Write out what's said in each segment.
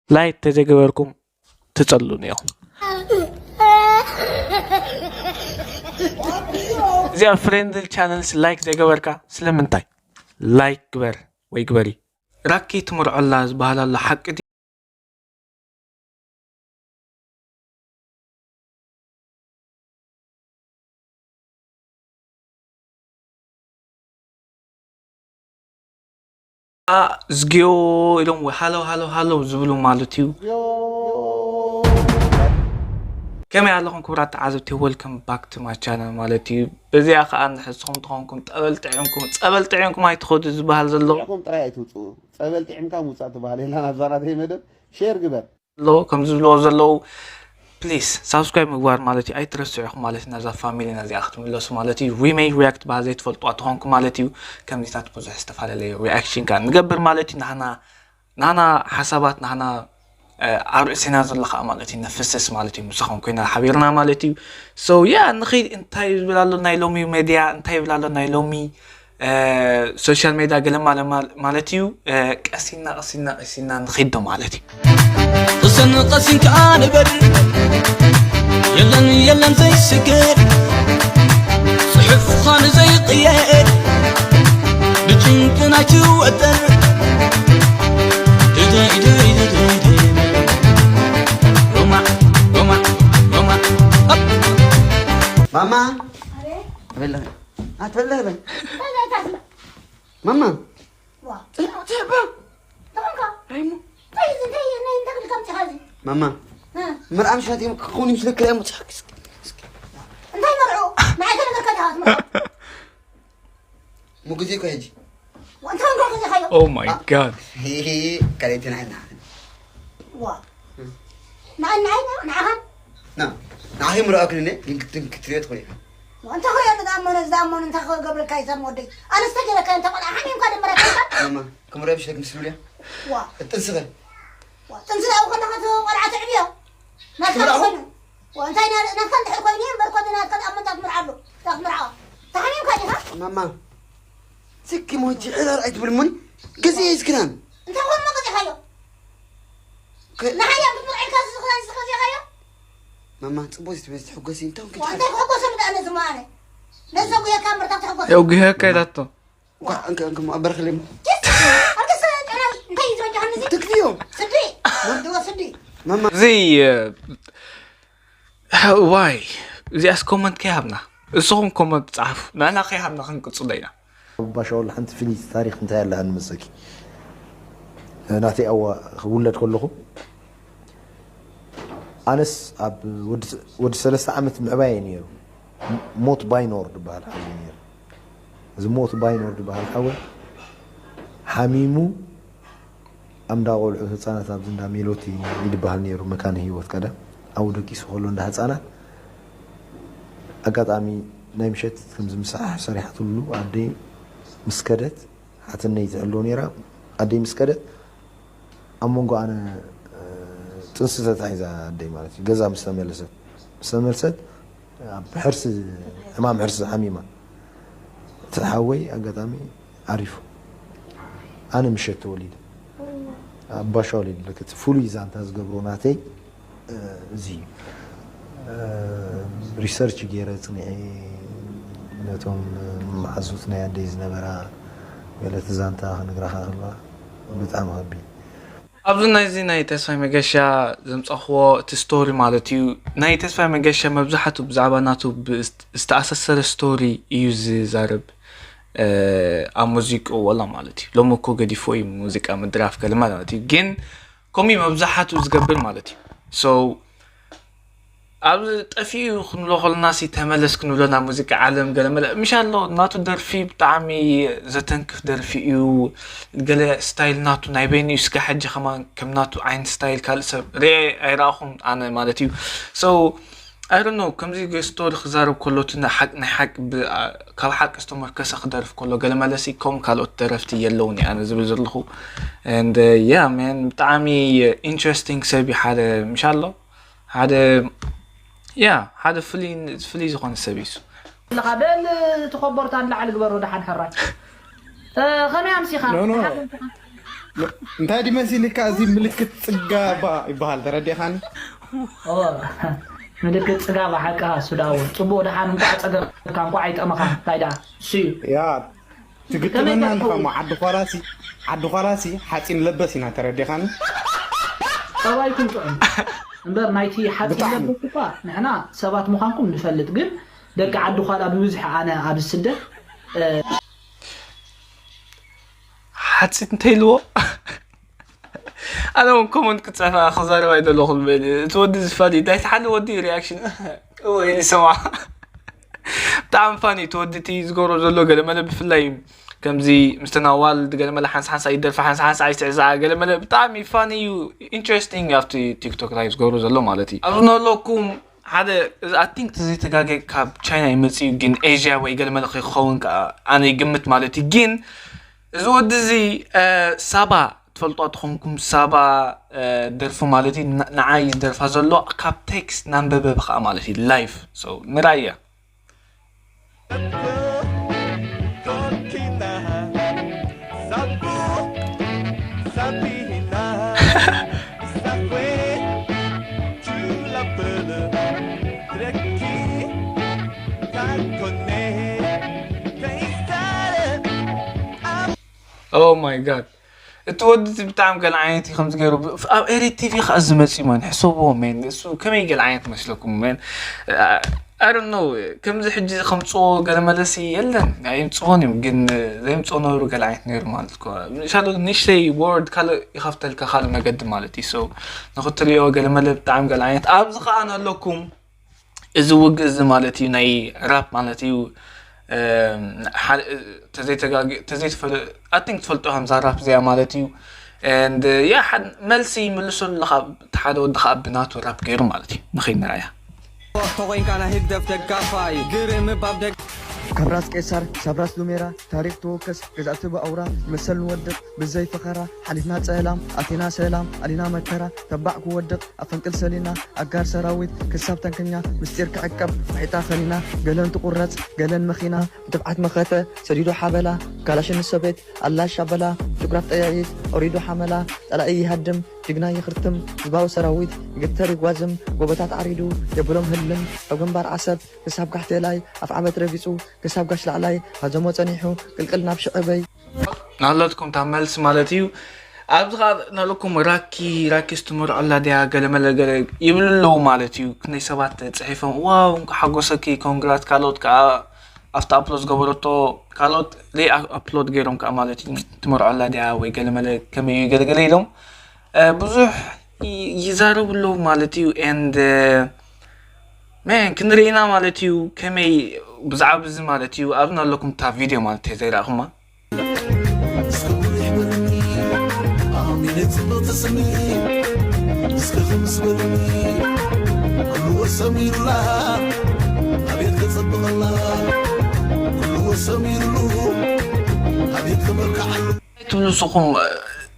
ላይክ ተዘይገበርኩም ትጸሉን እዮም። እዚኣ ፍሬንድሊ ቻነልስ ላይክ ዘይገበርካ ስለምንታይ? ላይክ ግበር ወይ ግበሪ። ራኪ ትምርዖላ ዝበሃል ኣሎ ሓቂ ድዩ? ዝጊዮ ኢሎም ወይ ሃለው ሃለው ሃለው ዝብሉ ማለት እዩ። ከመይ ኣለኹም ክቡራት ተዓዘብቲ? Welcome back to my channel ማለት እዩ። በዚኣ ከዓ ንሕዝኹም ተኾንኩም ጠበል ጥዒምኩም ጸበል ጥዒምኩም ኣይትኸዱ ዝበሃል ዘሎ ጥዒምኩም ጥራይ ኣይትውፅኡ። ጸበል ጥዒምካ ምውፃእ ትበሃል የላን ኣብዛ ናተይ መደብ። ሼር ግበር። ኣሎ ከም ዝብልዎ ዘለዉ ፕሊስ ሳብስክራይብ ምግባር ማለት እዩ። ኣይትረስዑ ኢኹም ማለት እዩ። ናዛ ፋሚሊ ናዚኣ ክትምለሱ ማለት እዩ። ሪሜክ ሪያክት በሃል ዘይትፈልጡ ኣትኾንኩ ማለት እዩ። ከምዚታት ብዙሕ ዝተፈላለየ ሪያክሽን ከዓ ንገብር ማለት እዩ። ናህና ናህና ሓሳባት ናህና ኣብ ርእሲና ዘሎ ከዓ ማለት እዩ ነፍስስ ማለት እዩ። ምሳኹም ኮይና ሓቢርና ማለት እዩ። So yeah ንኺድ እንታይ ይብል ኣሎ ናይ ሎሚ ሜድያ እንታይ ይብል ኣሎ ናይ ሎሚ ሶሻል ሜድያ ገለ ማለ ማለት እዩ። ቀሲና ቀሲና ቀሲና ንኺዶ ማለት እዩ። ቅሰን ቀሲን ከዓ ንበር የለን የለን ዘይስገር ጽሑፍኻ ንዘይቅየር ብጭንቅና ትወጠር ማማ በለህ አትበለህ በል ማማ ማማ ምርኣም ሸት እዮም ክኾኑ ይችላል ክልያ ሙት እንታይ መርዑ ንዓይ ከነገርካ ዲኻ ትመርዖ ሙግዜ እኮ ሕጂ እንታይ እንታይ ከዚኻዮ Oh my god ካልእቲ ንዓና ዋ ንዓይ ንዓይ ንዓኻን ንዓኺ ምርኣክን ክትሪኦ ትኽእል ኢኻ እንታይ ኾዮ ዝኣመነ ዝኣመኑ እንታይ ክገብረልካ ይሰም ወደይ ኣነስ ተገይረካ እንተ ቆልዓ ሓሚምካ ደመረካ ማማ ክምረብ ሸክ ምስ ሉልያ ዋ እጥንስኸ ዋ ጥንሲ ዳኡ ከለኻ እቲ ቆልዓ ትዕብዮ ናትካ ትምርዓዎ? ኮይኑ ዋ እንታይ ና- ናትካ እንድሕር ኮይኑ እምበር ኮ ናትካ ኣብ መጣ ትምርዓሉ እዛ ክትምርዓዋ ተሓሚምካ ዲኻ ማማ ስኪ ሞጂ ዕረር ኣይትብል ሙኒ ግዜ ይዝክናን እንታይ ኾኑ መቀፂኻዮ ከ- ንሓያ ክትምርዓልካ ዝኽዳን ዝኸዚኻዮ ማማ ፅቡቅ ትበዚ ትሕጎሲ እንቶም ዋ እንታይ ክሕጎሰሉ ደኣ ነዚ መኣነ ነዚ ጉየካ እምበር እንታይ ትሕጎስ የውግሀካ ኢላቶ እንኳ እንከ እንከ ኣበረክልም ኣልከሰ ጥራይ እንታይ እዩ ዝበጃሃኒ እዚ ትክፍዮ ስዲ ድወ ስዲ ማማ እዚ ዋይ እዚኣስ ኮመንት ከይሃብና እስኹም ኮመንት ፃሓፉ ንሕና ከይሃብና ክንቅፅሎ ኢና ባሻውል ሓንቲ ፍልይቲ ታሪክ እንታይ ኣለሃኒ መሰኪ ናተይ ኣዋ ክውለድ ከለኹ ኣነስ ኣብ ወዲ ሰለስተ ዓመት ምዕባየ ነይሩ ሞት ባይኖር ዝበሃል ሓወይ ነይሩ እዚ ሞት ባይኖር ዝበሃል ሓወይ ሓሚሙ ኣብ እንዳ ቆልዑ ህፃናት ኣብዚ እንዳ ሜሎቲ ይድበሃል ነይሩ መካነ ህይወት ቀደም ኣብኡ ደቂሱ ከሎ እንዳ ህፃናት ኣጋጣሚ ናይ ምሸት ከምዚ ምሳሕ ሰሪሓትሉ ኣደይ ምስ ከደት ሓትነይ ትሕልዎ ነይራ ኣደይ ምስ ከደት ኣብ መንጎ ኣነ ጥንሲ ተታሒዛ ኣደይ ማለት እዩ ገዛ ምስ ተመለሰት ምስ ተመልሰት ኣብ ሕርሲ ሕማም ሕርሲ ሓሚማ እቲ ሓወይ ኣጋጣሚ ዓሪፉ ኣነ ምሸት ተወሊደ ኣብ ባሻ ወሊድ ለክት ፍሉይ ዛንታ ዝገብሮ ናተይ እዚ እዩ ሪሰርች ገይረ ፅኒዐ ነቶም መሓዙት ናይ ኣደይ ዝነበራ ገለ እቲ ዛንታ ክንግራኻ ከለዋ ብጣዕሚ ከቢድ ኣብዚ ናይዚ ናይ ተስፋይ መገሻ ዘምፀኽዎ እቲ ስቶሪ ማለት እዩ ናይ ተስፋይ መገሻ መብዛሕቱ ብዛዕባ ናቱ ዝተኣሳሰረ ስቶሪ እዩ ዝዛረብ ኣብ ሙዚቅኡ ወላ ማለት እዩ ሎሚ እኮ ገዲፎ እዩ ሙዚቃ ምድራፍ ገለ ማለት እዩ ግን ከምኡ መብዛሕቱ ዝገብር ማለት እዩ so ኣብዚ ጠፊኡ ክንብሎ ከለና ሲ ተመለስ ክንብሎ ናብ ሙዚቃ ዓለም ገለ መለ ምሽ ኣሎ ናቱ ደርፊ ብጣዕሚ ዘተንክፍ ደርፊ እዩ ገለ ስታይል ናቱ ናይ በይኑ እዩ ስጋ ሕጂ ከማን ከም ናቱ ዓይነት ስታይል ካልእ ሰብ ርኤ ኣይረኣኹን ኣነ ማለት እዩ so I don't know ከምዚ ገ- ስቶሪ ክዛረብ ከሎ እቲ ናይ ሓቅ ናይ ሓቅ ብ- አ- ካብ ሓቂ ዝተመርከሰ ክደርፍ ከሎ ገለ መለሲ ከም ካልኦት ደረፍቲ የለውን ኣነ ዝብል ዘለኹ and yeah man ብጣዕሚ interesting ሰብ እዩ ሓደ ምሽ ኣሎ ሓደ yeah ሓደ ፍሉይ ፍሉይ ዝኾነ ሰብ እዩ እሱ። ኣለኻ በል እቲ ኮቦርታ ንላዕሊ ግበሮ ደሓን ሕራይ ከመይ ኣምሲኻ No, no. ደሓን ኣምሲኻ? እንታይ ድዩ መሲልካ? እዚ ምልክት ጽጋባ ይበሃል፣ ተረዲኻኒ? ምልክት ጽጋብ ሓቅኻ ሱዳዎ። ጽቡቕ ደሓን፣ እንኳዕ ጸገብካ እንኳዕ ኣይጠመኻ። እንታይ ደኣ እሱ እዩ። ያ ትግጥመና ንኸሞ ዓዲ ኳላሲ ዓዲ ኳላሲ ሓፂን ለበስ ኢና፣ ተረዲኻኒ? ጠባይኩም ጥዑም እምበር ናይቲ ሓፂን ለበስ እኳ ንሕና ሰባት ምዃንኩም ንፈልጥ፣ ግን ደቂ ዓዲ ኳላ ብብዝሒ ኣነ ኣብ ስደት ሓፂን እንተይልዎ ኣነ እውን ኮመንት ክፅሕፍ ክዛረብ ኣይደለኹን። በል እቲ ወዲ ዝፋል ናይቲ ሓደ ወዲ ሪያክሽን ወይ ንሰማ ብጣዕሚ ፋኒ እቲ ወዲ እቲ ዝገብሮ ዘሎ ገለመለ ብፍላይ ከምዚ ምስተን ኣዋልድ ገለመለ ሓንሳ ሓንሳ ይደርፋ ሓንሳ ሓንሳ ኣይስዕስዓ ገለመለ ብጣዕሚ ፋኒ እዩ። ኢንትረስቲንግ ኣብቲ ቲክቶክ ላይ ዝገብሮ ዘሎ ማለት እዩ። ኣብዚ ነለኩም ሓደ ኣይ ቲንክ ተዘይተጋገ ካብ ቻይና ይመፅእ እዩ፣ ግን ኤዥያ ወይ ገለመለ ከይኸውን ከዓ ኣነ ይግምት ማለት እዩ። ግን እዚ ወዲ እዚ ሳባ ትፈልጦ ትኾንኩም ሳባ ደርፊ ማለት እዩ። ንዓይ ዝደርፋ ዘሎ ካብ ቴክስት ናንበበ ከዓ ማለት እዩ። ላይፍ ንራያ Oh my god እቲ ወዲ እዚ ብጣዕሚ ገለ ዓይነት እዩ ከምዚ ገይሩ ኣብ ኤሪ ቲቪ ከዓ ዝመፅእ ማን ሕሰብዎ ሜን እሱ ከመይ ገለ ዓይነት መስለኩም ሜን I don't know ከምዚ ሕጂ ከምፅዎ ገለ መለሲ የለን ኣይምፅዎን እዮም ግን ዘይምፅዎ ነብሩ ገለ ዓይነት ነይሩ ማለት እኮ ሻሎ ንሽተይ ወርድ ካልእ ይኸፍተልካ ካልእ መገዲ ማለት እዩ so ንክትሪኦ ገለ መለ ብጣዕሚ ገለ ዓይነት ኣብዚ ከዓ ነለኩም እዚ ውግእ እዚ ማለት እዩ ናይ ራፕ ማለት እዩ ተዘይተጋጊ ተዘይትፈለ I think ትፈልጦ ከምዛ ራፕ እዚኣ ማለት እዩ and yeah መልሲ ይምልሰሉ ካብ ሓደ ወዲ ከዓ ብናቱ ራፕ ገይሩ ማለት እዩ ንኸይድ ንርኣያ ተኾይንካ ናይ ህግደፍ ደጋፋይ ግርም ባብ ደግ ካብ ራስ ቄሳር ክሳብ ራስ ሉሜራ ታሪኽ ተወከስ ገዛእቲ ብኣውራ ይመሰል ንወድቕ ብዘይ ፈኸራ ሓሊፍና ጸላም ኣቲና ሰላም ኣሊና መከራ ተባዕ ክወድቕ ኣብ ፈንቅል ሰሊና ኣጋር ሰራዊት ክሳብ ታንከኛ ምስጢር ክዕቀብ ብሒጣ ፈኒና ገለን ትቑረጽ ገለን መኺና ብትብዓት መኸተ ሰዲዱ ሓበላ ካላሽን ንሰቤት ኣላሽ ኣበላ ጅግራፍ ጠያይት ኣውሪዱ ሓመላ ጸላኢ ይሃድም ጅግና ይኽርትም ህዝባዊ ሰራዊት ይግተር ይጓዝም ጎቦታት ዓሪዱ የብሎም ህልም ካብ ግንባር ዓሰብ ክሳብ ጋሕቴላይ ኣፍ ዓመት ረጊጹ ክሳብ ጋሽ ላዕላይ ሃዘሞ ጸኒሑ ቅልቅል ናብ ሽዕበይ ናለትኩም እታ መልሲ ማለት እዩ ኣብዚ ከዓ ናለኩም ራኪ ራኪ ስትምርዖላ ድያ ገለመለ ገለ ይብሉ ኣለዉ ማለት እዩ ክንደይ ሰባት ፅሒፎም ዋው እንኳ ሓጎሰኪ ኮንግራት ካልኦት ከዓ ኣብቲ ኣፕሎድ ዝገበረቶ ካልኦት ዘይ ኣፕሎድ ገይሮም ከዓ ማለት እዩ ትምርዖላ ድያ ወይ ገለመለ ከመይ እዩ ገለገለ ኢሎም ብዙሕ ይዛረቡ ኣለዉ ማለት እዩ and man ክንርኢና ማለት እዩ ከመይ ብዛዕባ እዚ ማለት እዩ ኣብዚ ኣለኩም እታ ቪድዮ ማለት እዩ ዘይረእኹማ ትብሉ ንስኹም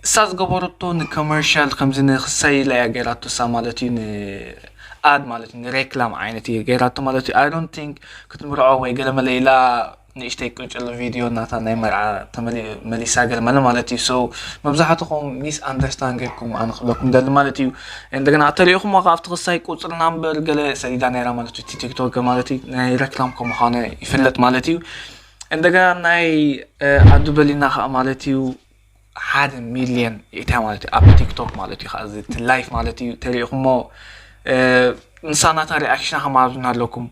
እሳ ዝገበረቶ ንኮመርሻል ከምዚ ንክሳይ ኢላ እያ ገይራቶ እሳ ማለት እዩ ንኣድ ማለት እዩ ንሬክላም ዓይነት እዩ ገይራቶ ማለት እዩ I don't think ክትምርዖ ወይ ገለመለ ኢላ ንእሽተይ ቅጭል ቪድዮ ናታ ናይ መርዓ መሊሳ ገለመለ ማለት እዩ so መብዛሕትኹም ሚስ ኣንደርስታንድ ጌርኩም ኣነ ክብለኩም ደሊ ማለት እዩ እንደገና ተሪእኹሞ ካብቲ ክሳይ ቁፅሪ ናምበር ገለ ሰዲዳ ነይራ ማለት እዩ ቲክቶክ ማለት እዩ ናይ ሬክላም ከምዃነ ይፍለጥ ማለት እዩ እንደገና ናይ ኣዱ በሊና ከዓ ማለት እዩ ሓደ ሚልዮን እታ ማለት እዩ ኣብ ቲክቶክ ማለት እዩ ከዓ እቲ ላይፍ ማለት እዩ ተሪእኹሞ ንሳ ናታ ሪኣክሽና ከማብዝና ኣለኩም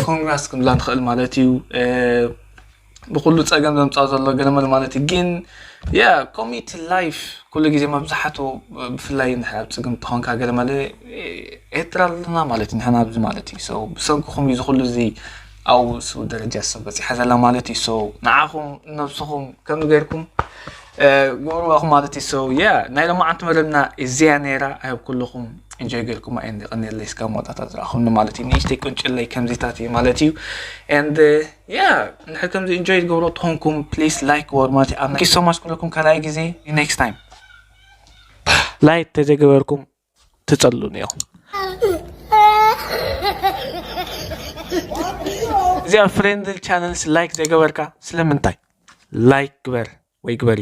ኮንግራስ ክንብላ ንኽእል ማለት እዩ ብኩሉ ፀገም ዘምፃእ ዘሎ ገለመለ ማለት እዩ። ግን ያ ኮሚት ላይፍ ኩሉ ግዜ መብዛሕቱ ብፍላይ ንሕ ኣብ ፅግም ተኾንካ ገለመለ ኤርትራ ኣለና ማለት እዩ። ንሕና ኣብዚ ማለት እዩ። So ብሰንክኹም እዩ ዝኩሉ እዚ ኣብ ስቡ ደረጃ ሰብ በፂሓ ዘላ ማለት እዩ። So ንዓኹም ነብስኹም ከም ገይርኩም ጎርባኹም ማለት እዩ። So yeah ናይ ሎማዓንቲ መደብና እዚያ ነይራ። ኣብ ኩልኹም ኢንጆይ ገይርኩም ኣየ ቀኒለይ እስካ መወዳእታ ዝረኣኹም ማለት እዩ። ንእሽተይ ቅንጭለይ ከምዚታት እዩ ማለት እዩ። And yeah ንድሕር ከምዚ ኢንጆይ ዝገብሮ ትኾንኩም ፕሊስ ላይክ ወር ማለት እዩ። ኣብ so much ኩለኩም ካልኣይ ግዜ next time ላይክ ተዘይገበርኩም ትጸሉን እዮም። እዚኣ ፍሬንድል ቻነልስ ላይክ ዘይገበርካ ስለምንታይ? ላይክ ግበር ወይ ግበሪ።